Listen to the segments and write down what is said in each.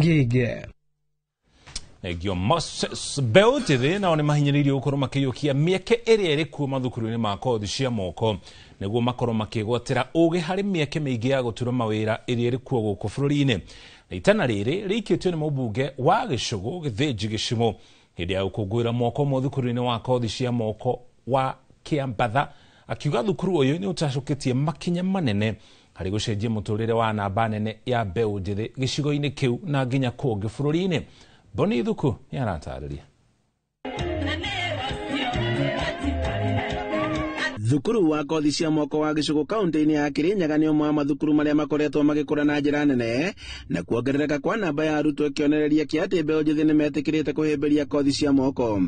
Ngige. Egio Moses mbeũ njĩthĩ nao nĩ mahinyĩrĩirio gũkorwo makĩiyũkia mĩeke ĩrĩa ĩrĩ kuo mathukuru-inĩ ma kothi cia moko nĩguo makorwo makĩgwatĩra ũgĩ harĩ mĩeke mĩingĩ ya gũtura mawĩra ĩrĩa ĩrĩ kuo gũkũ bũrũri-inĩ. Na itana rĩrĩ rĩikĩtio nĩ mũmbunge wa Gĩcũgũ Gĩthĩnji Gĩcimũ hĩndĩ ya gũkũngũĩra mwaka ũmwe thukuru-inĩ wa kothi cia moko wa Kĩambatha, akiuga thukuru ũyũ nĩ ũtacũkĩtie makinya manene harĩ gũcenjia mũtũrĩre wa namba nene ya mbeũ njĩthĩ gĩcigo-inĩ kĩu na nginya kũngĩ bũrũri-inĩ. Boni Thuku nĩ aratarĩria. Thukuru wa kothi cia moko wa Gĩcũgũ kaunti-inĩ ya Kĩrĩnyaga nĩ ũmwe wa mathukuru marĩa makoretwo magĩkũra na njĩra nene na kuongerereka kwa namba ya arutwo kĩonereria kĩa atĩ mbeũ njĩthĩ nĩ metĩkĩrĩte kũhĩmbĩria kothi cia moko.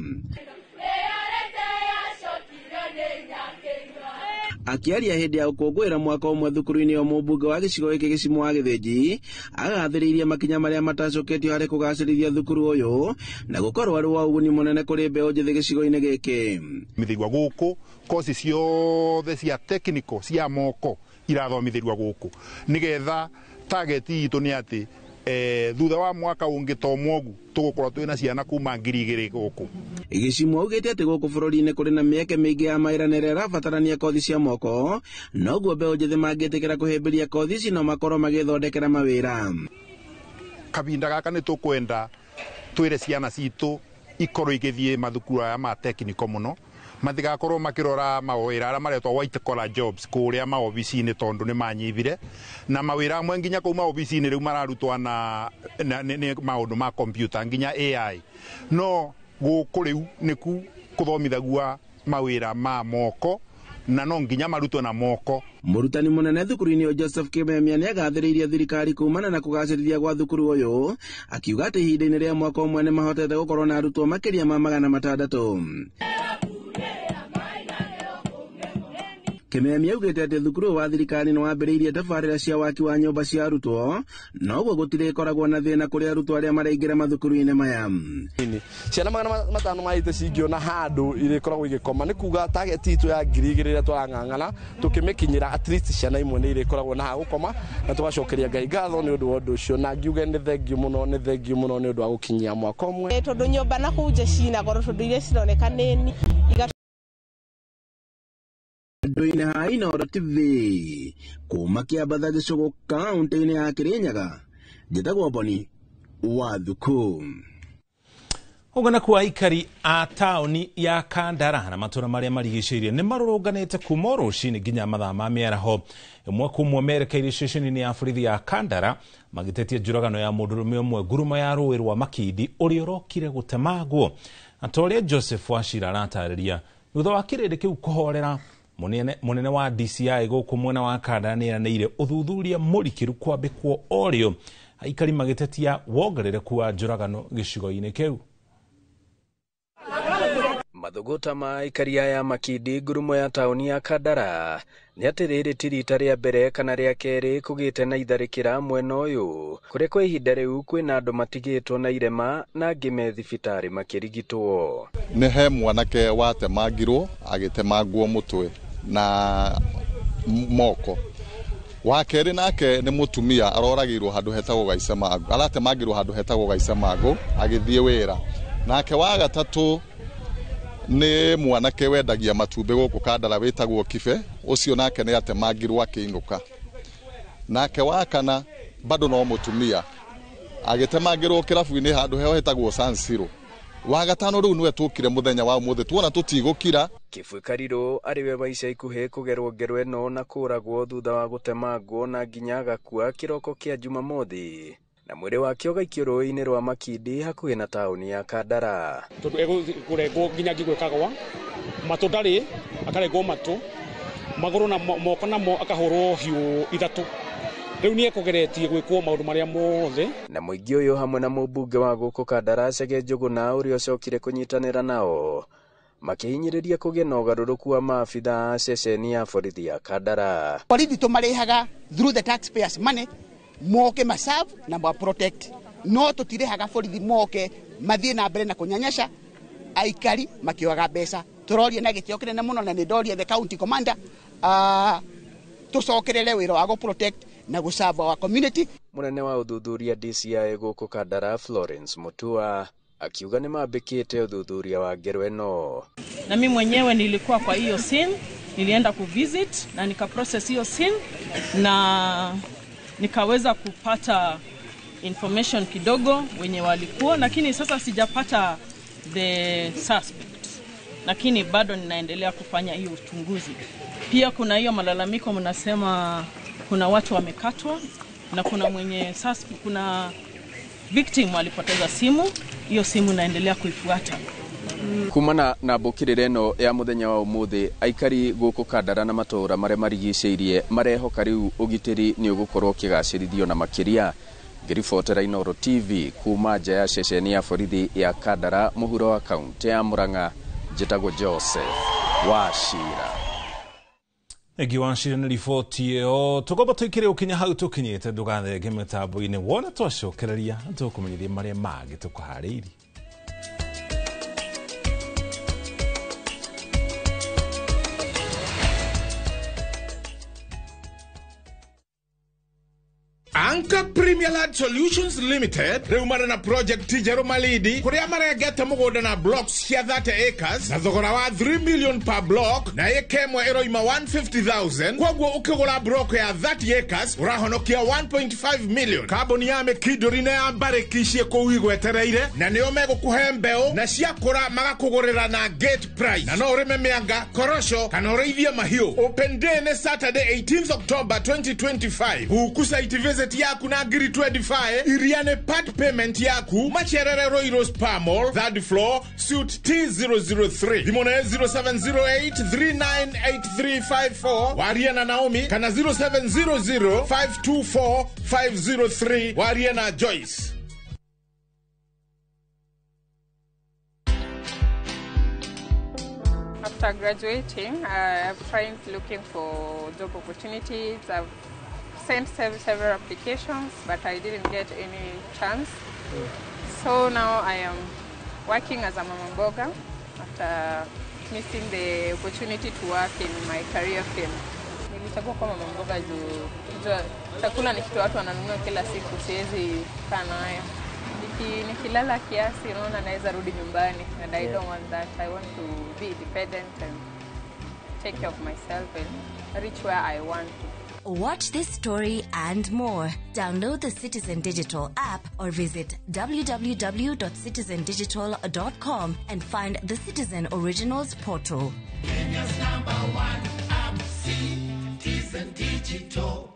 Akĩaria hĩndĩ ya gũkũngũĩra mwaka ũmwe thukuru-inĩ o mũmbunge wa gĩcigo gĩkĩ Gĩcimũ wa Gĩthĩnji agathĩrĩirie makinya marĩa matacũkĩtio harĩ kũgacĩrithia thukuru ũyũ na gũkorwo arĩ wa ũguni mũnene kũrĩ mbeũ njĩthĩ gĩcigo-inĩ gĩkĩ. Mithĩirwo gũkũ kosi ciothe cia technical cia moko irathomithĩrwo gũkũ nĩgetha target itũ nĩ atĩ thutha wa mwaka ũngĩ to mwogu tũgũkorwo twĩna ciana kuma 2000 gũkũ. Gĩcimũ augĩte atĩ gũkũ bũrũri-inĩ kũrĩ na mĩeke mĩingĩ ya mawĩra na ĩrĩa ĩrabatarania kothi cia moko, noguo mbeũ njĩthĩ mangĩtĩkĩra kũhĩmbĩria kothi ici no makorwo magĩthondekera mawĩra. Kahinda gaka nĩ tũkwenda twĩre ciana citũ ikorwo igĩthiĩ mathukuru aya ma technical mũno, matigakorwo makĩrora mawĩra arĩa maretwo white collar jobs kũrĩa maobici-inĩ tondũ nĩ manyibire, na mawĩra amwe nginya kũu maobici-inĩ rĩu mararutwo na nĩ maũndũ ma computer nginya AI. No gũkũ rĩu nĩku kũthomithagua mawĩra ma moko na no nginya marutwo na moko. Mũrutani mũnene thukuru-inĩ Joseph Kimemia nĩ agathĩrĩirie thirikari kumana na kũgacĩrithia gwa thukuru ũyũ, akiuga atĩ ihinda-inĩ rĩa mwaka ũmwe nĩ mahotete gũkorwo na arutwo makĩria ma 600. Kimemia augĩte atĩ thukuru wa thirikari nĩ wambĩrĩirie tabarĩra cia waki wa nyũmba cia arutwo, noguo gũtirĩkoragwo na thĩna kũrĩ arutwo arĩa maraingĩra mathukuru-inĩ maya. Ciana 580 cingĩona handũ irĩkoragwo igĩkoma, nĩ kuga target itũ ya 2000 ĩrĩa tũrang'ang'ana tũkĩmĩkinyĩra, at least ciana imwe nĩ irĩkoragwo na ha gũkoma, na tũgacokeria Ngai ngatho nĩ ũndũ wa ũndũ ũcio, na ngiuge nĩ thengiũ mũno, nĩ thengiũ mũno nĩ ũndũ wa gũkinyia mwaka ũmwe. Tondũ nyũmba na kũu nja cina goro, tondũ iria cironeka nĩ Andũ-inĩ ha Inooro TV kuma Kĩambatha Gĩcũgũ kaunti-inĩ ya Kĩrĩnyaga, njĩtagwo Boni wa Thuku. Ũguo nakuo aikari a taũni ya Kandara na matũra marĩa marigicĩirie nĩ marũrũnganĩte kuma rũcinĩ nginya mathaa ma mĩaraho. Ĩmwe kwa ũmwe merekeire ceceni-inĩ ya borithi ya Kandara magĩtetia njũragano ya mũndũrũme ũmwe ngurumo ya rũĩ rwa Makindi ũrĩa ũrokire gũtemangwo. Na ta ũrĩa Joseph Wachira aratarĩria, thutha wa kĩrĩndĩ kĩu kũhorera, mũnene wa DCI gũkũ mwena wa Kandara nĩeranĩire ũthuthuria mũrikĩru kwambĩkwo orĩo aikari magĩtetia wongerereku wa njũragano gĩcigo-inĩ kĩu. Mathũgũta ma aikari aya Makindi ngurumo ya taũni ya Kandara nĩ atĩ rĩrĩ ti rita rĩa mbere kana rĩa kerĩ kũgĩte na itharĩkĩra mwena ũyũ, kũrĩa kwa ihinda rĩu kwĩna andũ matigĩtwo na irema na angĩ me thibitarĩ makĩrigitwo. Nĩ he mwanake watemangirwo agĩtemangwo mũtwe na moko. Wa kerĩ nake nĩ mũtumia aroragĩirwo handũ hetagwo Gaicemango, aratemangirwo handũ hetagwo Gaicemango agĩthiĩ wĩra. Nake wa gatatũ nĩ mwanake wendagia matumbĩ gũkũ Kandara wĩtagwo Kibe, ũcio nake nĩ atemangirwo akĩinũka. Nake wa kana bado no mũtumia agĩtemangĩrwo kĩrabu-inĩ handũ heho hetagwo San Siro. Wa gatano rĩu nĩwe tũkire mũthenya wa ũmũthĩ, tuona tũtigũkira. Kĩbwe Karirũ arĩ we wa ica ikuhĩ kũgerwo ngero ĩno na kũragwo thutha wa gũtemangwo na nginya agakua kĩroko kĩa Jumamothi, na mwĩrĩ wake ũgaikio rũĩ-inĩ rwa Makindi hakuhĩ na taũni ya Kandara. Tondũ egũrengwo nginya ngingo ĩkagwa, matũ ndarĩ, akarengwo matũ, magũrũ na moko namo akahũrwo hiũ ithatũ. Rĩu nĩ ekũgeretie gwĩkwo maũndũ marĩa mothe. Na mũingĩ ũyũ hamwe na mũmbunge wa gũkũ Kandara Chege Njũgũna ũrĩa ũcokire kũnyitanĩra nao makĩhinyĩrĩria kũgĩa na ũgarũrũku wa maabitha a ceceni ya borithi ya Kandara. Borithi tũmarĩhaga through the taxpayers money moke maserve na ma protect, no tũtirĩhaga borithi moke mathiĩ na mbere na kũnyanyaca aikari makĩoyaga mbeca. Tũroria na gĩtĩo kĩnene mũno, na nĩ ndoria the county commander tũcokerere wĩra wa gũ protect na gũ serve our community. Munene wa uthuthuria DCI gũkũ Kandara Florence Mutua akiuga nĩ mambĩkĩte uthuthuria wa ngero ĩno. Na mimi mwenyewe nilikuwa kwa hiyo scene, nilienda kuvisit na nikaprocess hiyo scene na nikaweza kupata information kidogo wenye walikuwa, lakini sasa sijapata the suspect, lakini bado ninaendelea kufanya hiyo uchunguzi. Pia kuna hiyo malalamiko mnasema kuna watu wamekatwa na kuna mwenye suspect, kuna victim walipoteza simu, hiyo simu naendelea kuifuata. Kumana na mbũkĩrĩra ĩno ya mũthenya wa ũmũthĩ, aikari gũkũ Kandara na matũũra marĩa marigicĩirie marehoka rĩu ũgitĩri nĩ ũgũkorwo ũkĩgacĩrithio na makĩria. Ngĩribotera Inooro TV kuma nja ya ceceni ya borithi ya Kandara mũhuro wa kaũntĩ ya Murang'a, njĩtagwo Joseph Wachira. Thengiũ Wachira nĩ riboti ĩyo. Tũgomba tũikĩre ũkinya hau tũkinyĩte, ndũgathenge mĩtambo-inĩ wona twacokereria tũkũmenyithia marĩa mangĩ tũkũharĩirie. Anchor Premier Land Solutions Limited rĩu marĩ na project njerũ Malindi kũrĩa marengete mũgũnda na blocks cia 30 acres na thogora wa 3 million per block na ĩka ĩmwe ĩroima 150,000. Kwoguo ũkĩgũra block ya 30 acres ũrahonokia 1.5 million. Kambuni ya Mĩkindũri na ya Mbarĩki ciĩ kũu igwetereire na nĩo megũkũhe mbeũ na ciakũra magakũgũrĩra na gate price, na no ũrĩme mĩanga, korosho kana ũrĩithie mahiũ. Open day nĩ Saturday 18th October 2025. Huku site visit yaku na ngiri 25 iria nĩ part payment yaku Macherere Royal Spa Mall, 3rd floor, suite T003. Thimũ nĩ 0708 398354 warie na Naomi kana 0700 524 503 warie na Joyce. After graduating, I've tried looking for job opportunities. I've sent several applications, but I didn't get any chance. So now I am working as a mama mboga after missing the opportunity to work in my career field. Nilichagua kuwa mama mboga juu chakula ni kitu watu wananunua kila siku, siwezi kaa nayo. Nikilala kiasi, unaona naweza rudi nyumbani, and I don't want that. I want to be independent and take care of myself and reach where I want to. Watch this story and more. Download the Citizen Digital app or visit www.citizendigital.com and find the Citizen Originals portal. Kenya's number one app, Citizen Digital.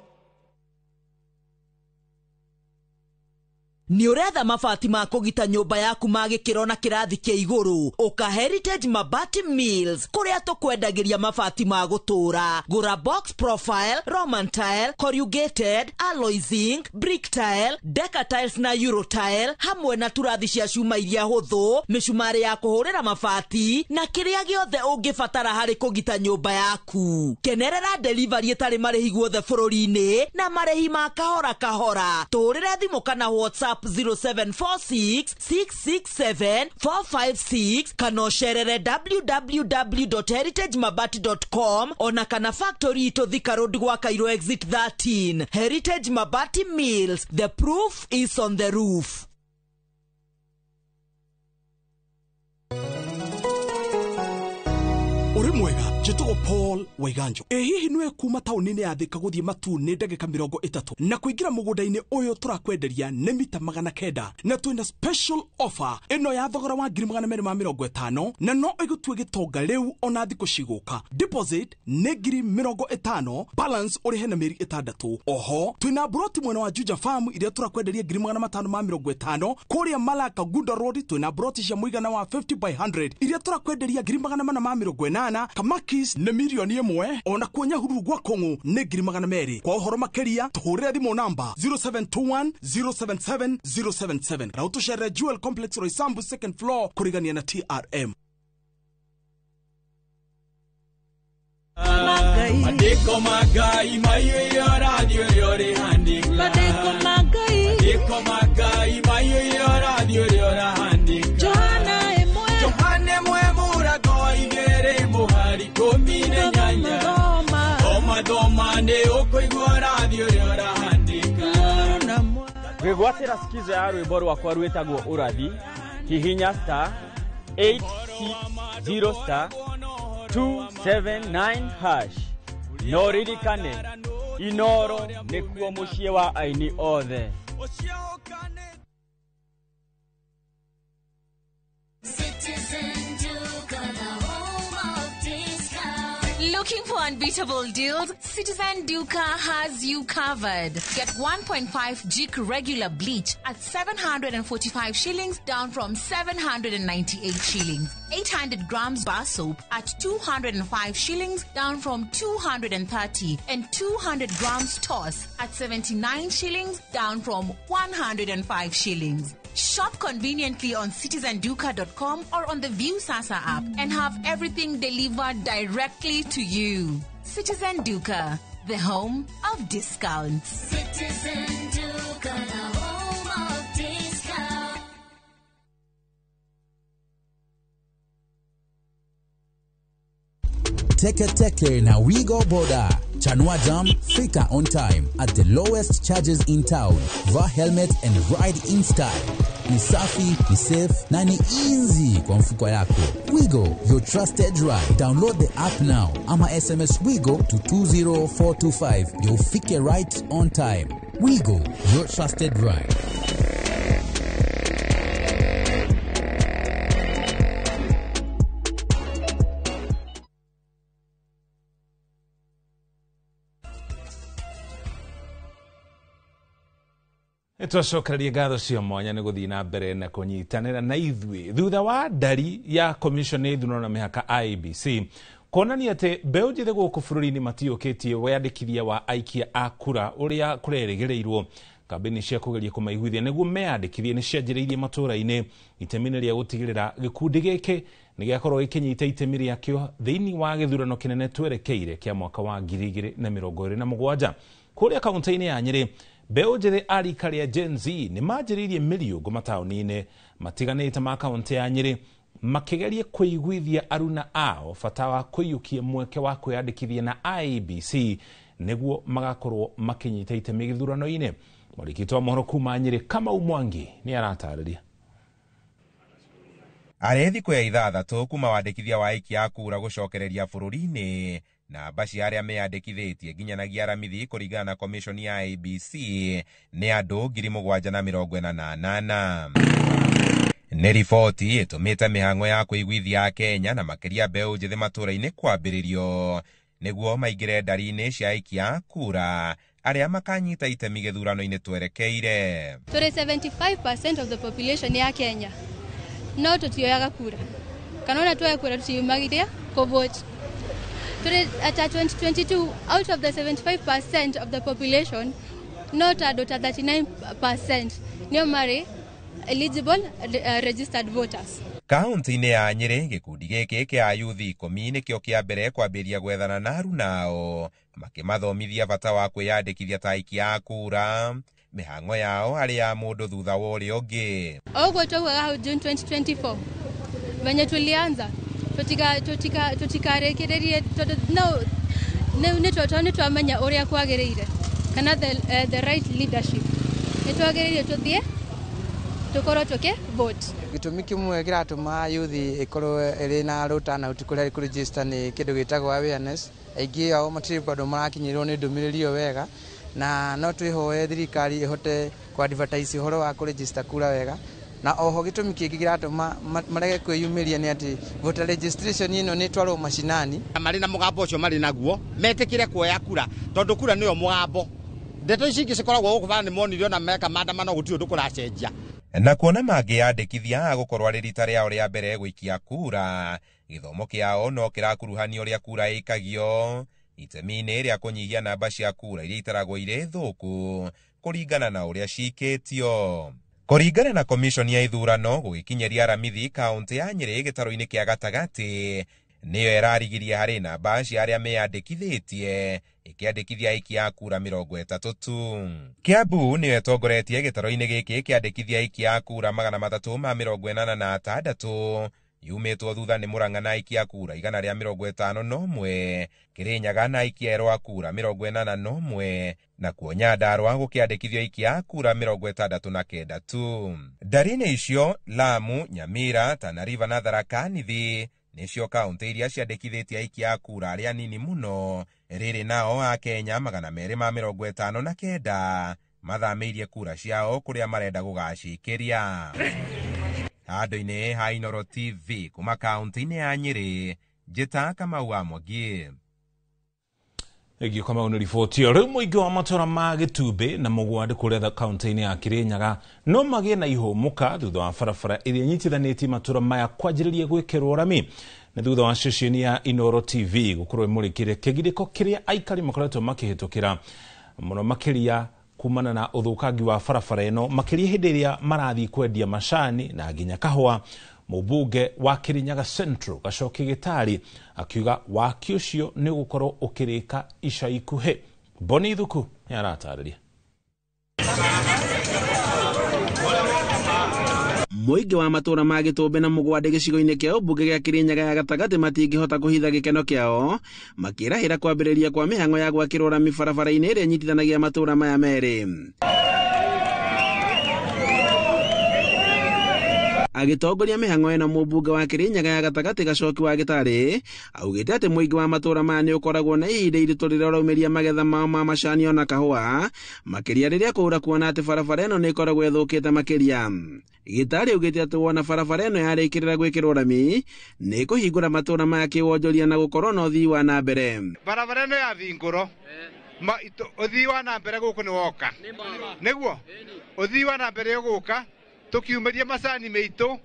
Nĩ ũretha mabati ma kũgita nyũmba yaku ma gĩkĩro na kĩrathi kĩa igũrũ? Ũka Heritage Mabati Mills kũrĩa tũkwendagĩria mabati ma gũtũũra. Gũra box profile, Roman tile, corrugated, alloy zinc, brick tile, deca tiles na euro tile, hamwe na turathi cia cuma iria hũthũ, mĩcumarĩ ya kũhũrĩra mabati na kĩrĩa gĩothe ũngĩbatara harĩ kũgita nyũmba yaku. Kenerera delivery ĩtarĩ marĩhi guothe bũrũri-inĩ na marĩhi ma kahora kahora. Tũhũrĩre thimũ kana WhatsApp 0746 667 456 kana ũcerere www.heritagemabati.com ona kana factory itũ Thika Road gwa Cairo exit 13. Heritage Mabati Mills, the proof is on the roof. Uri mwega, njĩtagwo Paul Waiganjo. Ĩ hihi nĩwe kuma taũni-inĩ ya Thika gũthiĩ Matuu nĩ ndagĩka 30 na kũingĩra mũgũnda-inĩ ũyũ tũrakwenderia nĩ mita 900 na twĩna special offer ĩno ya thogora wa 250,000 na no ĩgũtue gĩtonga rĩu ona thikũ cigũka. Deposit nĩ 50,000, balance ũrĩhe na mĩeri 6. Oho twĩna broti mwena wa Juja Farm iria tũrakwenderia 550,000. Kũrĩa Malaka Gunda Road twĩna broti cia mũigana wa 50 by 100 iria tũrakwenderia 480,000. Kamakis nĩ 1,000,000, ona kuo Nyahururu gwa Kong'u nĩ 200,000. Kwa ũhoro makĩria tũhũrĩre thimũ namba 0721 077 077 na ũtũcerere Jewel Complex Roysambu second floor kũrigania na TRM. Madeko magai mayo radio yore handika. Madeko magai, Madeko magai mayo radio yore handika. Johana emwe, Johane mwe murago igere muhari 18. Thoma thoma ne ukoigua radio yore handika. Kwĩgwatĩra skiza ya rwĩmbo rwakwa rwĩtagwo ũrathi, hihinya star 860 star 279 hash. No ririkane, Inoro nĩkuo mũciĩ wa aini othe. Citizen Duka, the home of discount. Looking for unbeatable deals? Citizen Duka has you covered. Get 1.5 Jik regular bleach at 745 shillings, down from 798 shillings. 800 grams bar soap at 205 shillings, down from 230, and 200 grams toss at 79 shillings, down from 105 shillings. Shop conveniently on citizenduka.com or on the Viusasa app and have everything delivered directly to you. Citizen Duka, the home of discounts. Citizen Duka, the home of discounts. Teke Teke na Wigo Boda. Chanua Jam, fika on time at the lowest charges in town. Vaa helmet and ride in style. Ni safi, ni safe na ni easy kwa mfuko yako. Wigo, your trusted ride. Download the app now ama SMS Wigo to 20425. You'll ufike right on time. Wigo, your trusted ride. Twacokererie ngatho cia mwanya nĩ gũthiĩ na mbere na kũnyitanĩra na ithuĩ thutha wa ndari ya commission ya ithurano na mĩhaka IEBC kuonania atĩ mbeũ njĩthĩ gũkũ bũrũri-inĩ matiũkĩtie wĩyandĩkithia wa aikia a kura ũrĩa kũrerĩgĩrĩirwo. Kambĩini cia kũgeria kũmaiguithia nĩguo meyandĩkithie nĩ cianjĩrĩirie matũũra-inĩ itemi-inĩ rĩa gũtigĩrĩra gĩkundi gĩkĩ nĩ gĩakorwo gĩkĩnyita itemi rĩakĩo thĩinĩ wa gĩthurano kĩnene twerekeire kĩa mwaka wa 2027. Kũrĩa kaũntĩ-inĩ ya Nyĩrĩ, mbeũ njĩthĩ a rika rĩa Gen Z nĩ manjĩrĩirie mĩriũngũ mataũni-inĩ matiganĩte ma kaũntĩ ya Nyĩrĩ makĩgeria kũiguithia aruna ao bata wa kũiyũkia mweke wa kwĩyandĩkithia na IEBC nĩguo magakorwo makĩnyita itemi gĩthurano-inĩ. Mwandĩki wa mohoro kuma Nyĩrĩ Kamau Mwangi nĩ aratarĩria. Arĩ thikũ ya ithathatũ kuma wandĩkithia wa aikia a kura gũcokereria bũrũri-inĩ, namba cia arĩa meyandĩkithĩtie nginyanagia aramithi kũringana na commission ya IEBC nĩ andũ 7,048. Nĩ riboti ĩtũmĩte mĩhang'o ya kũiguithia Akenya na makĩria mbeũ njĩthĩ matũũra-inĩ kwambĩrĩrio nĩguo maingĩre ndari-inĩ cia aikia a kura arĩa makanyita itemi gĩthurano-inĩ twerekeire. Tũrĩ 75% of the population ya Kenya no tũtioyaga kura, kana ona tuoya kura tũtiumagĩria kũvote. At 2022, out of the 75% of the population, not andũ ta 39% nĩo marĩ eligible registered voters. Kaunti-inĩ ya Nyĩrĩ, gĩkundi gĩkĩ kĩa ayuthi 10 nĩkĩo kĩa mbere kwambĩrĩria gwethana na arunao makĩmathomithia bata wa kwĩyandĩkithia ta aikia a kura, mĩhang'o yao arĩ ya mũndũ thutha wa ũrĩa ũngĩ. Ũguo twaugaga hau June 2024 venye tulianza tutikarĩkĩrĩrie tondũ no nĩ twamenya ũrĩa kwagĩrĩire kana the right leadership, nĩ twagĩrĩire tũthiĩ tũkorwo tũkĩ vote. Gĩtũmi kĩmwe kĩratũma youth ĩkorwo ĩrĩ na low turnout kũrĩa kũregister nĩ kĩndũ gĩtagwo awareness. Aingĩ ao matirĩ bado marakinyĩrwo nĩ ndũmĩrĩri ĩyo wega, na no twĩhoe thirikari ĩhote kũ advertise ũhoro wa kũregister kura wega. Na oho gĩtũmi kĩngĩ kĩratũma marege kwĩyumĩria nĩ atĩ voter registration ĩno nĩ ĩtwarwo macinani. Marĩ na mũgambo ũcio marĩ naguo metĩkĩre kuoya kura tondũ kura nĩyo mũgambo. Ndeto ici ingĩ cikoragwo gũkũ bara nĩ monire ona meka maandamano gũtirĩ ũndũ kũracenjia. Na kuona mangĩyandĩkithia gũkorwo arĩ rita rĩao rĩa mbere gũikia kura, gĩthomo kĩao no kĩrakuruhanio ũrĩa kura ĩikagio itemi-inĩ rĩa kũnyihia namba cia kura iria itaragwo irĩ thũku kũringana na ũrĩa cikĩtio. Kũringana na commission ya ithurano gũgĩkinyĩria aramithi kaũntĩ ya Nyĩrĩ gĩtarũ-inĩ kĩa gatagatĩ nĩyo ĩrarigiria harĩ namba cia arĩa meyandĩkithĩtie ĩkĩandĩkithia aikia a kura 30 tu. Kiambu nĩyo ĩtongoretie gĩtarũ-inĩ gĩkĩ ĩkĩandĩkithia aikia a kura 386 Yumĩtwo thutha nĩ Murang'a na aikia a kura 151, Kirinyaga na aikia erũ a kura 81, nakuo Nyandarua gũkĩandĩkithio aikia a kura 69 tu. Ndari-inĩ icio Lamu, Nyamira, Tana River na Tharaka Nithi nĩcio kaũntĩ iria ciandĩkithĩtie aikia a kura arĩa anini mũno. Rĩrĩ nao Akenya 259 mathamĩirie kura ciao kũrĩa marenda gũgacikĩria. Handũ-inĩ ha Inooro TV kuma kaũntĩ-inĩ ya Nyĩrĩ, Njĩta Kamau wa Mwangi. Ĩngĩ Kamau nĩ riboti ĩyo. Rĩu mũingĩ wa matũra ma Gĩtumbĩ na Mũgwandĩ kũrĩa kaũntĩ-inĩ ya Kĩrĩnyaga no magĩe na ihũmũka thutha wa barabara ĩrĩa ĩnyitithanĩtie matũra maya kwanjĩrĩria gwĩkĩrwo rami. Nĩ thutha wa ceceni ya Inooro TV gũkorwo ĩmũrĩkĩre kĩgirĩko kĩrĩa aikari makoretwo makĩhĩtũkĩra mũno makĩria kumana na ũthũkangi wa barabara ĩno, makĩria hĩndĩ ĩrĩa marathiĩ kwendia macani na nginya kahũa. Mũmbunge wa Kirinyaga Central Gacoki Gĩtari akiuga waki ũcio nĩ ũgũkorwo ũkĩrĩka ica ikuhĩ. Boni Thuku nĩ aratarĩria. Mũingĩ wa matũra ma Gĩtũmbĩ na Mũgwandĩ gĩcigo-inĩ kĩa ũmbunge gĩa Kĩrĩnyaga ya gatagatĩ matingĩhota kũhitha gĩkeno kĩao makĩrahĩra kwambĩrĩria kwa mĩhang'o ya gwakĩrwo rami barabara-inĩ ĩrĩa ĩnyitithanagia matũra maya merĩ. Agĩtongoria mĩhang'o ĩno, mũmbunge wa Kĩrĩnyaga ya gatagatĩ Gacoki wa Gĩtarĩ augĩte atĩ mũingĩ wa matũra maya nĩ ũkoragwo na ihinda iritũ rĩrĩa ũraumĩria magetha mao ma macani ona kahũa, makĩria rĩrĩa kũura, kuona atĩ barabara ĩno nĩ ĩkoragwo ĩthũkĩte makĩria. Gĩtarĩ augĩte atĩ wona barabara ĩno yarĩkĩrĩra gwĩkĩrwo rami nĩ ĩkũhingũra matũra maya kĩwonjoria na gũkorwo na ũthii wa na mbere. Barabara ĩno ya thingũro ũthii wa na mbere gũkũ nĩ woka, nĩguo ũthii wa na mbere ũgũka tukiumĩria macani meitũ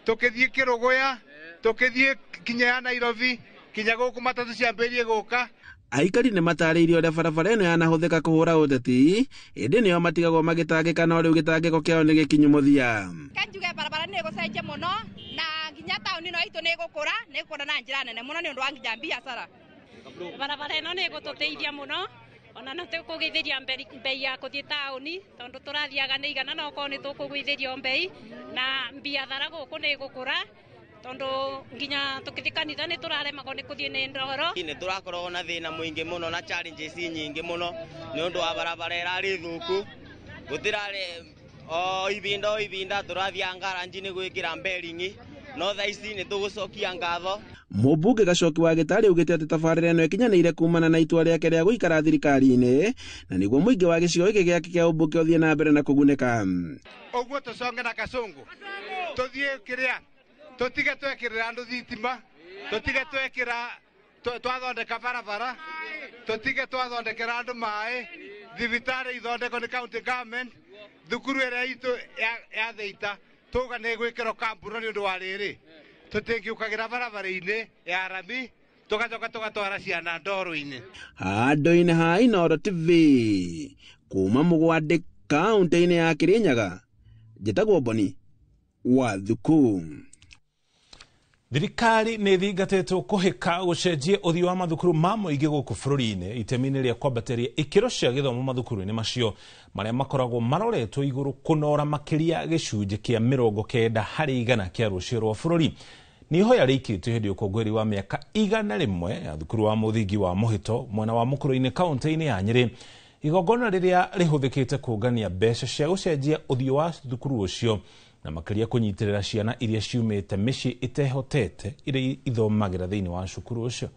tukĩthiĩ Kĩrũgũya tukĩthiĩ kinya ya Nairobi kinya gũkũ matatũ ciambĩrĩrie gũka. Aikari nĩ matarĩirie ũrĩa barabara ĩno yanahũthĩka kũhũra ũteti, ĩndĩ nĩo matigagwo magĩtangĩka, no rĩu gĩtangĩko kĩao nĩ gĩkinyu mũthia. Njuge barabara nĩ ĩgũcenjia mũno na nginya taũni ĩno itũ nĩ ĩgũkũra, nĩ ĩgũkũra na njĩra nene mũno nĩ ũndũ wa nginya biacara. Barabara ĩno nĩ ĩgũtũteithia mũno ona no tũkũgũithĩria mbei ya kũthiĩ taũni tondũ tũrathiaga nĩ igana, no okorwo nĩ tũkũgũithĩrio mbei na biathara gũkũ nĩ ĩgũkũra tondũ nginya tũkĩthiĩ kanitha nĩ tũraremagwo nĩ kũthiĩ nĩ ndoro. Nĩ tũrakorwo na thĩna mũingĩ mũno na challenges nyingĩ mũno nĩ ũndũ wa barabara ĩrarĩ thũku, gũtirarĩ o ibinda o ibinda tũrathiaga ngaranji nĩ gwĩkĩra mberingi, no thaa ici nĩ tũgũcokia ngatho. Mũmbunge Gacoki wa Gĩtarĩ augĩte atĩ tabarĩra ĩno ĩkinyanĩire kumana na itua rĩake rĩa gũikara thirikari-inĩ na nĩguo mũingĩ wa gĩcigo gĩkĩ gĩake kĩa ũmbunge ũthiĩ na mbere na kũgunĩka. Ũguo tũconge na Kasũngũ tũthiĩ kĩrĩa tũtige twekĩrĩra andũ thitima, tũtige twekĩra twathondeka barabara, tũtige twathondekera andũ maĩ, thibitarĩ ithondekwo nĩ county government, thukuru ĩrĩa itũ ya Thĩita tuga nĩ gwĩkĩrwo kambura nĩ ũndũ wa rĩrĩ tũtingĩũkagĩra barabara-inĩ ya rami tũgacoka tũgatwara ciana ndoro-inĩ. Handũ-inĩ ha Inooro TV kuma Mũgwandĩ kaũntĩ-inĩ ya Kĩrĩnyaga, njĩtagwo Boni wa Thuku. Thirikari nĩ ĩthingatĩtwo kũhĩka gũcenjia ũthiũ wa mathukuru ma mũingĩ gũkũ bũrũri-inĩ itemi-inĩ rĩa kwambatĩria ikĩro cia gĩthomo mathukuru-inĩ macio marĩa makoragwo maroretwo igũrũ kũnora makĩria gĩcunjĩ kĩa 90 harĩ igana kĩa rũciũ rwa bũrũri. Nĩ ihoya rĩikĩtio hĩndĩ ya ũkũngũĩri wa mĩaka 101 ya thukuru wa mũthingi wa Mũhĩto mwena wa Mũkũrũ-inĩ kaũntĩ-inĩ ya Nyĩrĩ, igongona rĩrĩa rĩhũthĩkĩte kũngania mbeca cia gũcenjia ũthiũ wa thukuru ũcio na makĩria kũnyitĩrĩra ciana iria ciumĩte mĩciĩ ĩtehotete iria ithomagĩra thĩinĩ wa cukuru ũcio.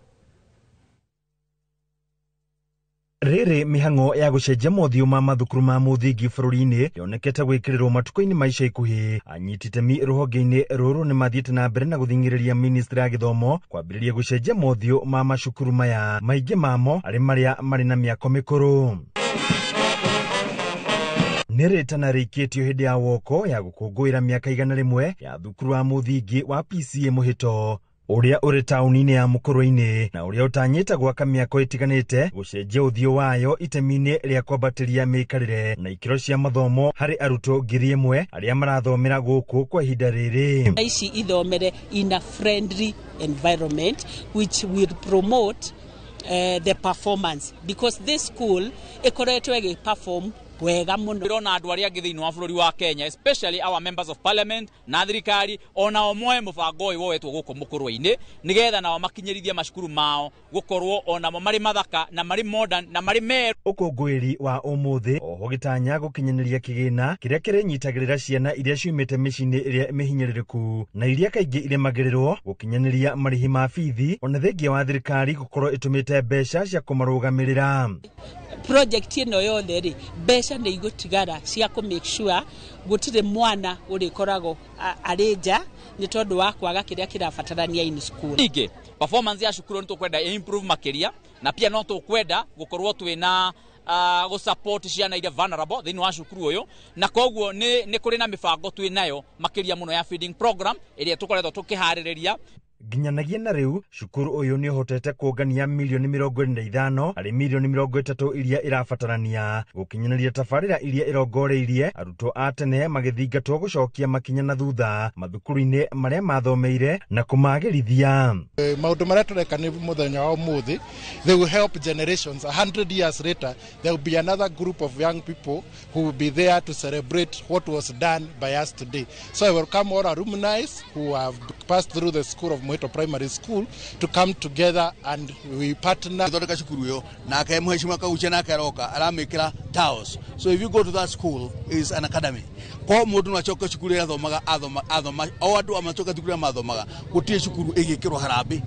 Rĩrĩ mĩhang'o ya gũcenjia mothiũ ma mathukuru ma mũthingi bũrũri-inĩ yonekete gwĩkĩrĩrwo matukũ-inĩ ma ica ikuhĩ. Anyiti itemi rũhonge-inĩ rũrũ nĩ mathiĩte na mbere na gũthing'ĩrĩria ministry ya gĩthomo kwambĩrĩria gũcenjia mothiũ ma macukuru maya, maingĩ mamo arĩ marĩa marĩ na mĩako mĩkũrũ. Nĩ rĩtana rĩikĩtio hĩndĩ ya woko ya gũkũngũĩra mĩaka 101 ya thukuru wa mũthingi wa PCA Mũhĩto ũrĩa ũrĩ taũni-inĩ ya Mũkũrũ-inĩ na ũrĩa ũtanyĩte gwaka mĩako ĩtiganĩte gũcenjia ũthiũ wayo itemi-inĩ rĩa kwambatĩria mĩikarĩre na ikĩro cia mathomo harĩ arutwo 1000 arĩa marathomera gũkũ kwa ihinda rĩrĩ. Ici ithomere in a friendly environment which will promote the performance, because this school ĩkoretwo ĩgĩ perform Wega muno. Ndĩrona andũ arĩa angĩ thĩinĩ wa bũrũri wa Kenya, especially our members of parliament na thirikari, onao moe mũbango ũyũ woetwo gũkũ Mũkũrwe-inĩ, nĩgetha nao makinyĩrithie macukuru mao gũkorwo onamo marĩ mathaka na marĩ modern na marĩ meru. Ũkũngũĩri wa ũmũthĩ oho gĩtanya gũkinyanĩria kĩgĩna kĩrĩa kĩrĩnyitagĩrĩra ciana iria ciumĩte mĩciĩ-inĩ ĩrĩa mĩhinyĩrĩrĩku na iria kaingĩ iremagĩrĩrwo gũkinyanĩria marĩhi ma bithi, ona thengia wa thirikari gũkorwo ĩtũmĩte mbeca cia kũmarũgamĩrĩra. Project ĩno yothe rĩ, mbeca nĩ igũtigara cia kũ make sure gũtirĩ mwana ũrĩkoragwo arĩ nja nĩ tondũ wa kwaga kĩrĩa kĩrabatarania in school. Ningĩ performance ya cukuru nĩ tũkwenda improve makĩria, na pia no tũkwenda gũkorwo twĩna gũ support ciana iria vulnerable thĩinĩ wa cukuru ũyũ, na koguo nĩ kũrĩ na mĩbango twĩ nayo makĩria mũno ya feeding program ĩrĩa tũkoretwo tũkĩharĩrĩria. Nginyanagia na rĩu cukuru ũyũ nĩ ũhotete kũngania milioni 25 harĩ milioni 30 iria irabatarania gũkinyanĩria tabarĩra iria ĩrongoreirie arutwo a tene magĩthingatwo gũcokia makinya na thutha mathukuru-inĩ marĩa mathomeire na kũmagĩrithia. Maũndũ marĩa tũreka nĩ mũthenya wa ũmũthĩ, they will help generations. 100 years later there will be another group of young people who will be there to celebrate what was done by us today. So I welcome all alumni who have passed through the school of Mwihito Primary School to come together and we partner. Thondeka cukuru ĩyo nake mheshimiwa Kaguchia nake aroka aramĩkĩra tiles. So if you go to that school, is an academy. Ko mũndũ no acoke cukuru ĩrĩa athomaga, athoma o andũ amacoke cukuru ĩrĩa mathomaga, gũtirĩ cukuru ĩgĩkĩrwo harambĩ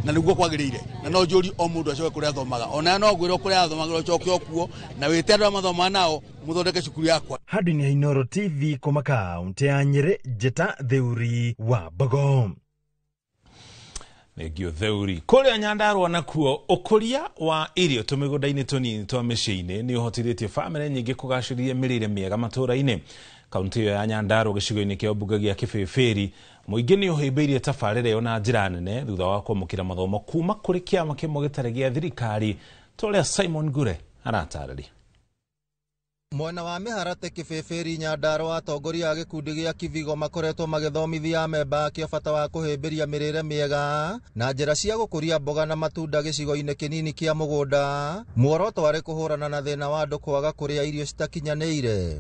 na nĩguo kwagĩrĩire, na no njũri o mũndũ acoke kũrĩa athomaga, ona no ngwĩrwo kũrĩa athomaga ũcoke o kuo na wĩte andũ arĩa mathomaga nao mũthondeke cukuru yakwa. Handũ-inĩ ha Inooro TV kuma kaũntĩ ya Nyĩrĩ, Njĩta Theuri wa Mbogo. Thengio Theuri. Kũrĩa Nyandarua nakuo ũkũria wa irio tũmĩgũnda-inĩ tũnini twa mĩciĩ-inĩ nĩ ũhotithĩtie bamĩrĩ nyingĩ kũgacĩrithia mĩrĩre mĩega matũũra-inĩ. Kaũntĩ ĩyo ya Nyandarua gĩcigo-inĩ kĩa mbunge gĩa Kĩbĩbĩri, mũingĩ nĩ ũhĩmbĩirie tabarĩra ĩyo na njĩra nene thutha wa kwamũkĩra mathomo kuma kũrĩ kĩama kĩmwe gĩtarĩ gĩa thirikari, ta ũrĩa Simon Ngure aratarĩria. Mwena wa Mĩharate Kĩbĩbĩri Nyandarua, atongoria a gĩkundi gĩa Kivigo makoretwo magĩthomithia amemba akĩo bata wa kũhĩmbĩria mĩrĩre mĩega na njĩra cia gũkũria mboga na matunda gĩcigo-inĩ kĩnini kĩa mũgũnda. Muoroto warĩ kũhũrana na thĩna wa andũ kwaga kũrĩa irio citakinyanĩire.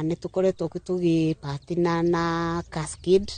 Nĩ tũkoretwo tũgĩpatina na Cascade,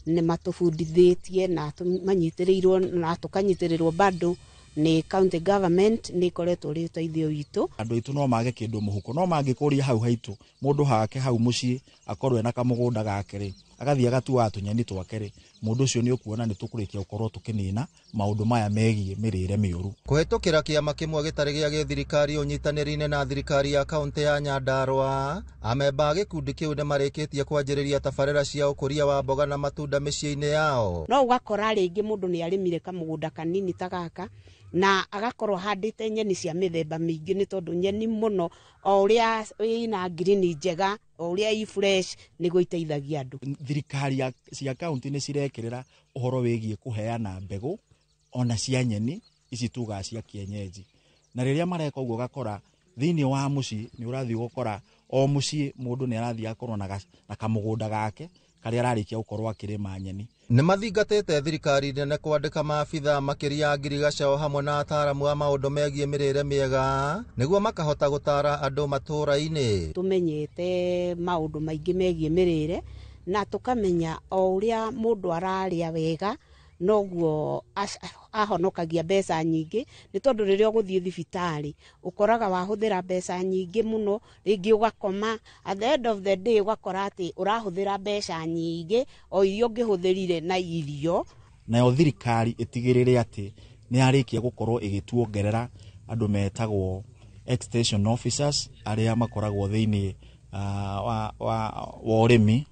nĩ matũbundithĩtie na manyitĩrĩirwo na tũkanyitĩrĩrwo bado nĩ county government, nĩ ikoretwo rĩ ũteithio witũ. Andũ aitũ no mage kĩndũ mũhuko, no mangĩkũria hau haitũ mũndũ hake hau mũciĩ akorwo ena kamũgũnda gake rĩ, agathiĩ agatuaga tũnyeni twake rĩ, mũndũ ũcio nĩ ũkuona nĩ tũkũrĩkia gũkorwo tũkĩnina maũndũ maya megiĩ mĩrĩre mĩũru. Kũhĩtũkĩra kĩama kĩmwe gĩtarĩ gĩa gĩthirikari ũnyitanĩri-inĩ na thirikari ya kaũntĩ ya Nyandarua, amemba a gĩkundi kĩu nĩ marĩkĩtie kwanjĩrĩria tabarĩra cia ũkũria wa mboga na matunda mĩciĩ-inĩ yao. No ũgakora rĩngĩ mũndũ nĩ arĩmire kamũgũnda kanini ta gaka na agakorwo handĩte nyeni cia mĩthemba mĩingĩ, nĩ tondũ nyeni mũno o ũrĩa ĩna ngirini njega, o ũrĩa i fresh nĩguo iteithagia andũ. Thirikari cia kaũntĩ nĩ cirekĩrĩra ũhoro wĩgiĩ kũheana mbegũ ona cia nyeni ici tugaga cia kienyeji, na rĩrĩa mareka ũguo ũgakora thĩinĩ wa mũciĩ nĩ ũrathiĩ ũgakora o mũciĩ mũndũ nĩ arathiĩ akorwo na kamũgũnda gake karĩa ararĩkia gũkorwo akĩrĩma nyeni. Nĩ mathingatĩte thirikari nene kwandĩka maabitha makĩria a ngirigaca o hamwe na ataaramu a maũndũ megiĩ mĩrĩre mĩega nĩguo makahota gũtara andũ matũũra-inĩ. Tũmenyete maũndũ maingĩ megiĩ mĩrĩre na tũkamenya o ũrĩa mũndũ ararĩa wega noguo ahonokagia mbeca nyingĩ, nĩ tondũ rĩrĩa ũgũthiĩ thibitarĩ ũkoraga wahũthĩra mbeca nyingĩ mũno, rĩngĩ ũgakoma, at the end of the day ũgakora atĩ ũrahũthĩra mbeca nyingĩ o iria ũngĩhũthĩrire na irio. Nayo thirikari ĩtigĩrĩre atĩ nĩ yarĩkia gũkorwo ĩgĩtuongerera andũ metagwo extension officers arĩa makoragwo thĩinĩ wa ũrĩmi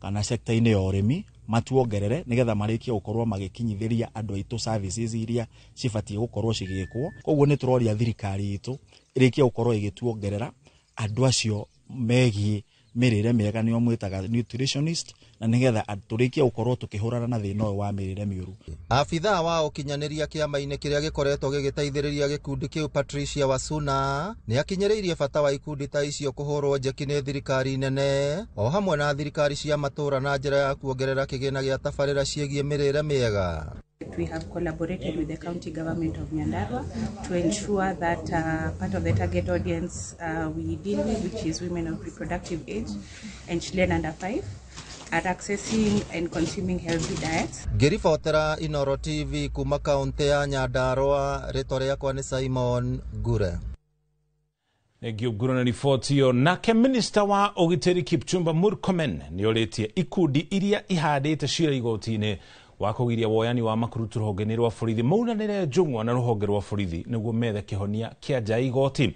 kana sector-inĩ ya ũrĩmi, matuongerere nĩgetha marĩkie gũkorwo magĩkinyithĩria andũ aitũ services iria cibatiĩ gũkorwo cigĩkwo. Koguo nĩ tũroria thirikari itũ ĩrĩkie gũkorwo ĩgĩtuongerera andũ acio megiĩ mĩrĩre mĩega, nĩo mwĩtaga nutritionist, na nĩgetha tũrĩkie gũkorwo tũkĩhũrana na thĩna ũyũ wa mĩrĩre mĩũru. Abithaa wa ũkinyanĩria kĩama-inĩ kĩrĩa gĩkoretwo gĩgĩteithĩrĩria gĩkundi kĩu Patricia Wasuna nĩ akinyĩrĩirie bata wa ikundi ta icio kũhũrwo njeki nĩ thirikari nene o hamwe na thirikari cia matũũra na njĩra ya kuongerera kĩgĩna gĩa tabarĩra ciĩgiĩ mĩrĩre mĩega. project, we have collaborated with the county government of Nyandarua to ensure that part of the target audience we deal with, which is women of reproductive age and children under 5, are accessing and consuming healthy diets. Ngĩribotera Inoro TV kuma kaunti ya Nyandarua, rĩtwa rĩakwa nĩ Simon Ngure. Thengio Ngure na riboti ĩyo. Nake minista wa ũgitĩri Kipchumba Murkomen nĩ orĩtie ikundi iria ihandĩte cira igoti-inĩ wa kũgiria woyani wa makurutu rũhonge-inĩ rwa borithi maunanĩre njũng'wa na rũhonge rwa borithi nĩguo methe kĩhonia kĩa nja ya igoti.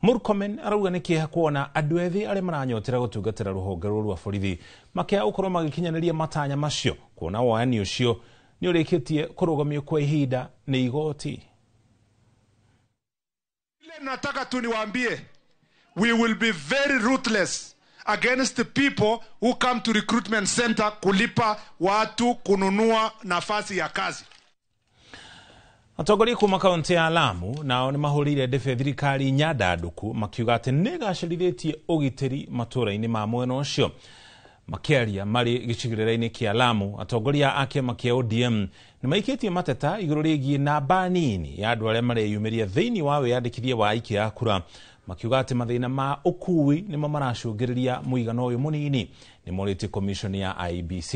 Murkomen arauga nĩ kĩeha kuona andũ ethĩ arĩa maranyotera gũtungatĩra rũhonge rũrũ rwa borithi makĩaga gũkorwo magĩkinyanĩria matanya macio kuona woyani ũcio nĩ ũrĩkĩtie kũrũgamio kwa ihinda nĩ igoti. Nataka tu niwaambie, we will be very ruthless against the people who come to recruitment center kulipa watu kununua nafasi ya kazi. Atongoria kuma kaunti ya Lamu nao nĩ mahũrĩire ndebe thirikari nyandanduku makiuga atĩ nĩ ĩgacĩrithĩtie ũgitĩri matũũra-inĩ ma mwena ũcio. Makĩaria marĩ gĩcigĩrĩra-inĩ kĩa Lamu, atongoria a kĩama kĩa ODM nĩ maikĩtie mateta igũrũ rĩgiĩ namba nini ya andũ arĩa mareyumĩria thĩinĩ wa wĩyandĩkithia wa aikia a kura, makiuga atĩ mathĩna ma ũkui nĩmo maracũngĩrĩria mũigana ũyũ mũnini. Nĩ morĩtie commission ya IEBC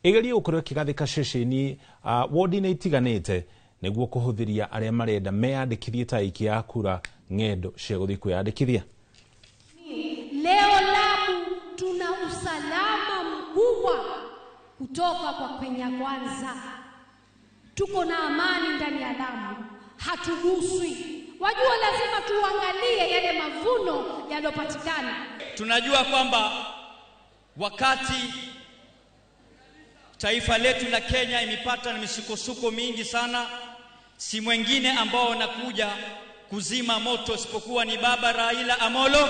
ĩgerie gũkorwo ĩkĩgathĩka ceceni wodi-inĩ itiganĩte nĩguo kũhũthĩria arĩa marenda meyandĩkithie ta aikia a kura ng'endo cia gũthiĩ kwĩyandĩkithia. Leo Lamu tuna usalama mkubwa kutoka kwa Kenya Kwanza. Tuko na amani ndani ya Lamu, hatuguswi. Wajua, lazima tuangalie yale mavuno yaliyopatikana. Tunajua kwamba wakati taifa letu la Kenya imepata na misukosuko mingi sana, si mwingine ambao wanakuja kuzima moto isipokuwa ni Baba Raila Amolo.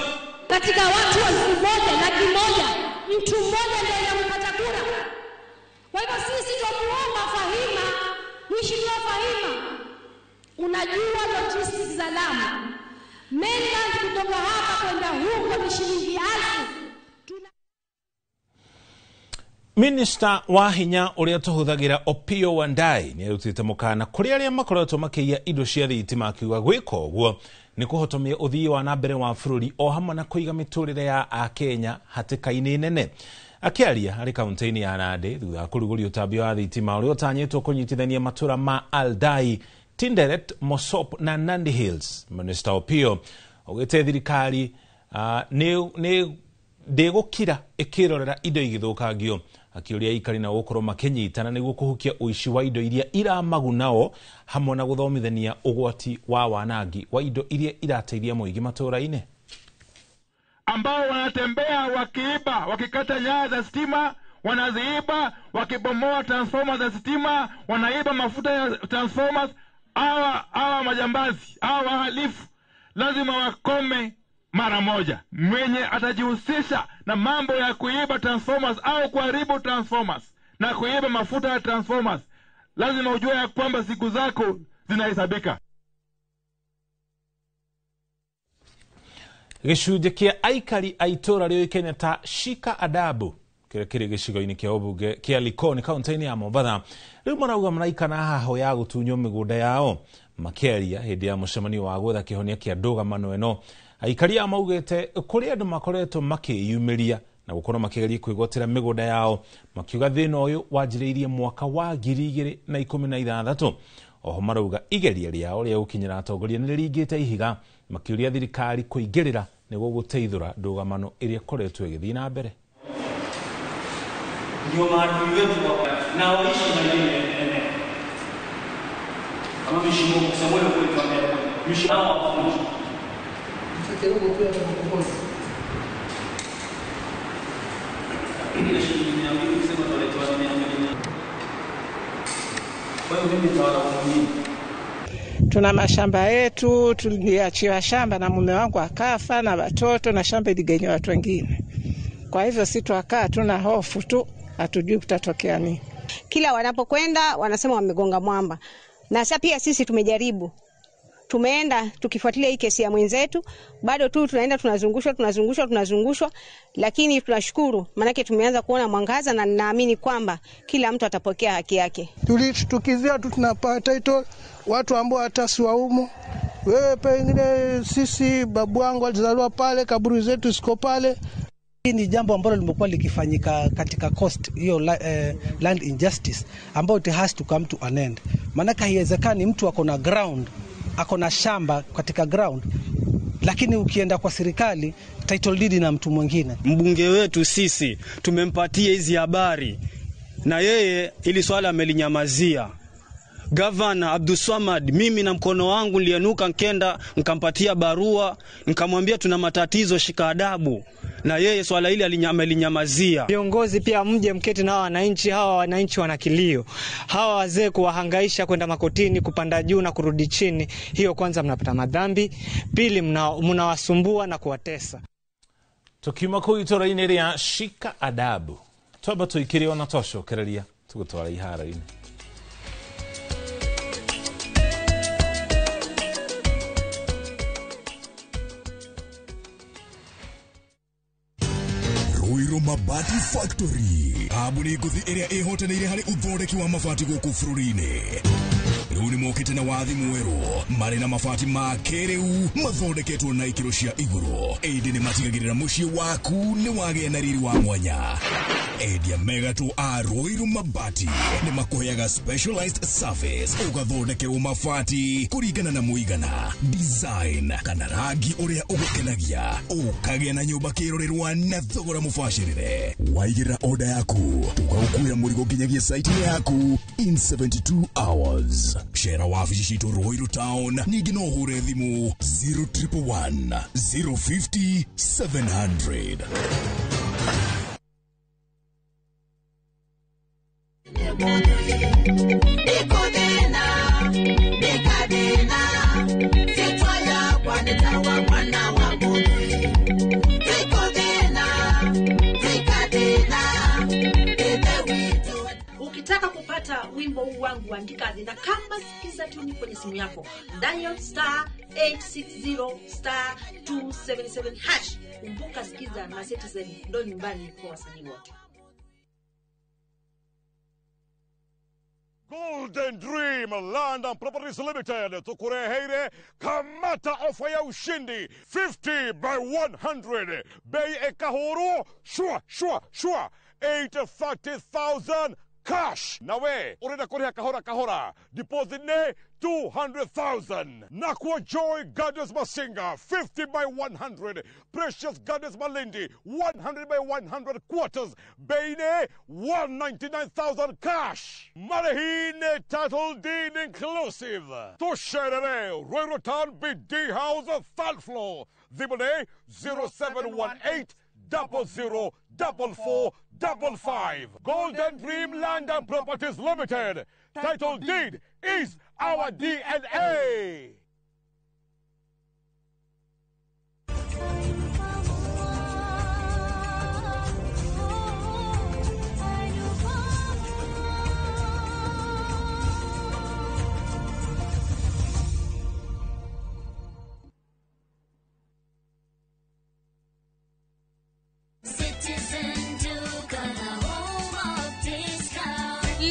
Katika watu 1,100,000 mtu mmoja ndiye anapata kura. Kwa hivyo sisi tunamuomba Fahima, Mheshimiwa Fahima, unajua logistics za Lamu. Mainland kutoka hapa kwenda huko ni shilingi 1,000. Minista wa hinya ũrĩa tũhũthagĩra Opiyo Wandayi nĩ arutĩte mũkana kũrĩ arĩa makoretwo makĩiya indo cia thitima akiuga gwĩka ũguo nĩ kũhotomia ũthii wa na mbere wa bũrũri o hamwe na kũiga mĩtũrĩre ya Akenya hatĩka-inĩ nene. Akĩaria arĩ kaunti-inĩ ya Nandi thutha wa kũrugũria ũtambia wa thitima ũrĩa ũtanyĩtwo kũnyitithania matũra ma Aldai, Tinderet, Mosop na Nandi Hills, Minista Opiyo augĩte thirikari nĩ ndĩgũkira ĩkĩrorera indo igĩthũkangio, akĩũria aikari na gũkorwo makĩnyitana nĩguo kũhukia ũici wa indo iria iramagunao hamwe na gũthomithania ũgwati wa wanangi wa indo iria irateithia mũingĩ matũũra-inĩ. Ambao wanatembea wakiiba, wakikata nyaya za stima, wanaziiba, wakibomoa transformers za stima, wanaiba mafuta ya transformers. Hawa majambazi, hawa wahalifu lazima wakome mara moja. Mwenye atajihusisha na mambo ya kuiba transformers au kuharibu transformers na kuiba mafuta ya transformers, lazima ujue ya kwamba siku zako zinahesabika. Gĩcunjĩ kĩa aikari a itũũra rĩũĩkaine ta Shika Adabu kĩrĩa kĩrĩ gĩcigo-inĩ kĩa ũmbunge kĩa Likoni kaunti-inĩ ya Mombatha rĩu marauga maraikana haho ya gũtunywo mĩgũnda yao. Makĩaria hĩndĩ ya mũcemanio wa gwetha kĩhonia kĩa ndũgamano ĩno, aikari a maugĩte kũrĩ andũ makoretwo makĩyumĩria na gũkorwo makĩgeria kwĩgwatĩra mĩgũnda yao, makiuga thĩna ũyũ wanjĩrĩirie mwaka wa 2016. Oho marauga igeria rĩao rĩa gũkinyĩra atongoria nĩ rĩringĩte ihiga, makĩũria thirikari kũingĩrĩra nĩguo gũteithũra ndũgamano ĩrĩa ĩkoretwo ĩgĩthiĩ na mbere. Ndio maadui wetu na waishi na ile eneo. Kama mheshimiwa Samuel kwetu ambaye Tuna mashamba yetu, tuliachiwa shamba na mume wangu akafa na watoto na shamba iligenywa watu wengine. Kwa hivyo si tuakaa tuna hofu tu, hatujui kutatokea nini. Kila wanapokwenda wanasema wamegonga mwamba. Na sasa pia sisi tumejaribu. Tumeenda tukifuatilia hii kesi ya mwenzetu, bado tu tunaenda tunazungushwa, lakini tunashukuru maanake tumeanza kuona mwangaza na ninaamini kwamba kila mtu atapokea haki yake. Tulishtukizia tu tunapata title watu ambao hata si wa humu. Wewe pengine sisi babu wangu alizaliwa pale, kaburi zetu siko pale. Hii ni jambo ambalo limekuwa likifanyika katika coast hiyo land injustice ambayo it has to come to an end. Maanake haiwezekani mtu ako na ground, ako na shamba katika ground, lakini ukienda kwa serikali title deed na mtu mwingine. Mbunge wetu sisi tumempatia hizi habari na yeye ili swala amelinyamazia. Gavana Abdulswamad, mimi na mkono wangu nilienuka nkenda nkampatia barua nkamwambia tuna matatizo, shika adabu, na yeye swala hili amelinyamazia. Viongozi pia mje mketi na wananchi hawa. Wananchi wana kilio, hawa wazee kuwahangaisha kwenda makotini, kupanda juu na kurudi chini, hiyo kwanza mnapata madhambi, pili mnawasumbua na kuwatesa. Tukiuma kũu itũra-inĩ rĩa shika adabu, twamba tũikĩre ona twacokereria tũgũtwara iharo-inĩ. Ruiru Mabati Factory, kambuni ngũthi ĩrĩa ĩhotanĩire harĩ ũthondeki wa mabati gũkũ bũrũri-inĩ. Rĩu nĩmokĩte na wathi mwerũ, marĩ na mabati ma kĩrĩu mathondeketwo na ikĩro cia igũrũ, ĩndĩ nĩmatigagĩrĩra mũciĩ waku nĩ wagĩa na riri wa mwanya. Endia mega tu a Ruiru Mabati nĩmakũheaga specialized service, ũgathondekerwo mabati kũringana na mũigana, design kana rangi ũrĩa ũgũkenagia, ũkagĩa na nyũmba kĩrorerwa na thogora mũbacĩrĩre. Waigĩrĩra order yaku tũgagũkuĩra mũrigo nginyagia site-inĩ yaku in 72 hours. Cera wabici citũ Ruiru Town, ningĩ no ũhũre thimũ 0111 050 700. Ukitaka kupata wimbo huu wangu andika na kama sikiza tuni kwenye simu yako, dial star 860 star 277 hash. Kumbuka sikiza na Citizen ndo nyumbani kwa wasanii wote. Golden Dream Land and Properties Limited tukureheire kamata ofa ya ushindi 50 by 100 bei ekahuru shua shua shua 830,000 cash. Nawe urenda kuriha kahora kahora, deposit ne 200,000. Nakwa Joy Gardens Masinga 50 by 100, Precious Gardens Malindi 100 by 100 quarters, bei ne 199,000 cash. Marehine title deed inclusive. Tusherere Ruiru Town BD House third floor. Thimũ 0718 00 44 55. Golden Dream Land and Properties Limited. Title deed is our DNA.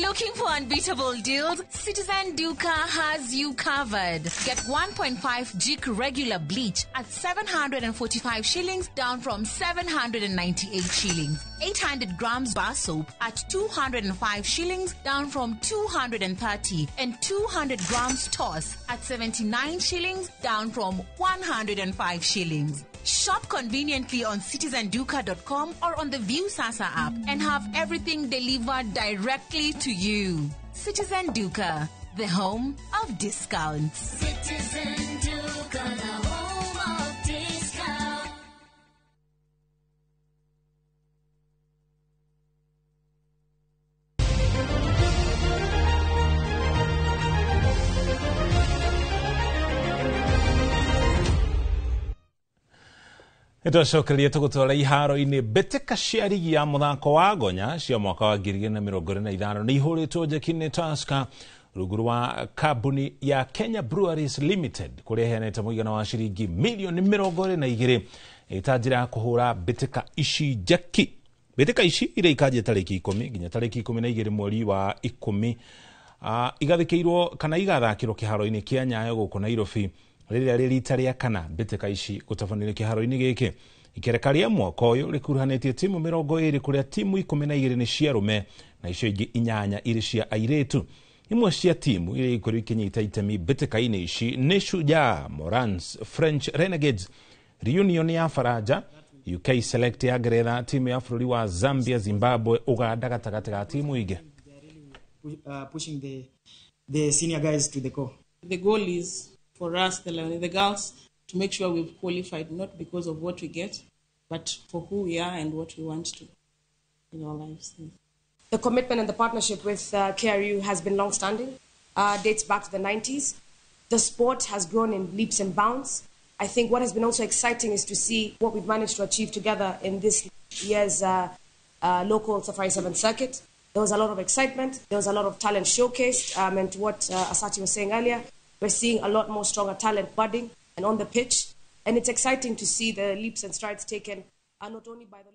Looking for unbeatable deals? Citizen Duka has you covered. Get 1.5 Jik regular bleach at 745 shillings, down from 798 shillings. 800 grams bar soap at 205 shillings, down from 230. And 200 grams toss at 79 shillings, down from 105 shillings. Shop conveniently on citizenduka.com or on the Viusasa app and have everything delivered directly to you. Citizen Duka, the home of discounts. Citizen Duka, the home of discounts. Nĩtwacokereria tũgũtwara iharo-inĩ mbĩtĩka cia rigi ya mũthako wa gonya cia mwaka wa 2025 nĩ ihũrĩtwo njeki nĩ Tusker Rungu rwa kambuni ya Kenya Breweries Limited kũrĩa ĩheanĩte mũigana wa ciringi milioni 22 ĩta njĩra ya kũhũra mbĩtĩka ici njeki. Mbĩtĩka ici iria ikanjia tarĩki 10 nginya tarĩki 12 mweri wa 10 igathikĩirwo kana igathakĩrwo kĩharo-inĩ kĩa Nyayo gũkũ Nairobi, rĩrĩa rĩ rita rĩa kana mbĩtĩka ici gũtabanĩrio kĩharo-inĩ gĩkĩ. Ikereka rĩa mwaka ũyũ rĩkuruhanĩtie timu 20 kũrĩa timu 12 nĩ cia arũme na icio ingĩ 8 irĩ cia airĩtu. Imwe cia timu iria ikorwo ikinyita itemi mbĩtĩka-inĩ ici nĩ Shujaa, Morans, French Renegades, Reunion ya Faranja, UK Select ya Ngeretha, timu ya bũrũri wa Zambia, Zimbabwe, Uganda gatagatĩ ga timu ingĩ. Pushing the senior guys to the core. The goal is for us, the girls, to make sure we've qualified not because of what we get, but for who we are and what we want to in our lives. The commitment and the partnership with KRU has been long-standing, dates back to the 90s. The sport has grown in leaps and bounds. I think what has been also exciting is to see what we've managed to achieve together in this year's local Safari 7 circuit. There was a lot of excitement. There was a lot of talent showcased. And to what Asati was saying earlier, we're seeing a lot more stronger talent budding and on the pitch. And it's exciting to see the leaps and strides taken, not only by the...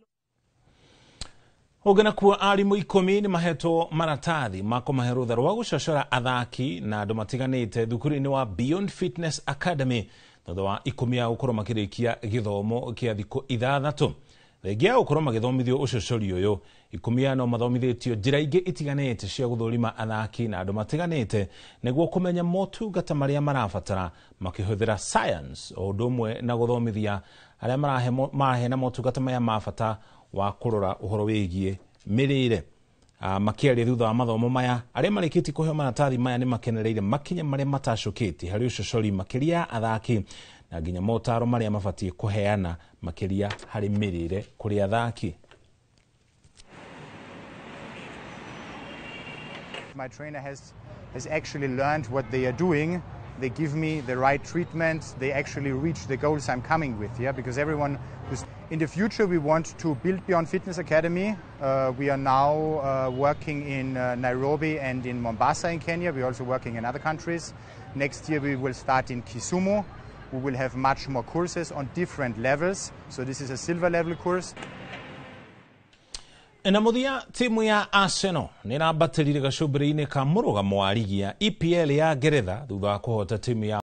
Ũngĩ nakuo arimũ 10 nĩ mahetwo maratathi ma kũmahe rũtha rwa gũcocora athaki na andũ matiganĩte thukuru-inĩ wa Beyond Fitness Academy thutha wa 10 ya gũkorwo makĩrĩkia gĩthomo kĩa thikũ 6. Thengia ya gũkorwo magĩthomithio ũcocori ũyũ, 10 ya no mathomithĩtio njĩra ingĩ itiganĩte cia gũthũrima athaki na andũ matiganĩte nĩguo kũmenya motungata marĩa marabatara makĩhũthĩra science o ũndũ ũmwe na gũthomithia arĩa maraheana motungata maya ma bata wa kũrora ũhoro wĩgiĩ mĩrĩre. Makĩaria thutha wa mathomo maya, arĩa marĩkĩtie kũheo maratathi maya nĩ makenereire makinya marĩa matacũkĩtie harĩ ũcocori makĩria athaki na nginya motaro marĩa mabatiĩ kũheana makĩria harĩ mĩrĩre kũrĩ athaki. My trainer has actually learned what they are doing. They give me the right treatment. They actually reach the goals I'm coming with, yeah? Because everyone who's... In the future, we want to build Beyond Fitness Academy. We are now working in Nairobi and in Mombasa in Kenya. We're also working in other countries. Next year, we will start in Kisumu. We will have much more courses on different levels. So this is a silver level course. Na mũthia, timu ya Arsenal nĩ ĩrambatĩrire gacũmbĩrĩ-inĩ ka mũrũgamo wa rigi ya EPL ya Ngeretha thutha wa kũhota timu ya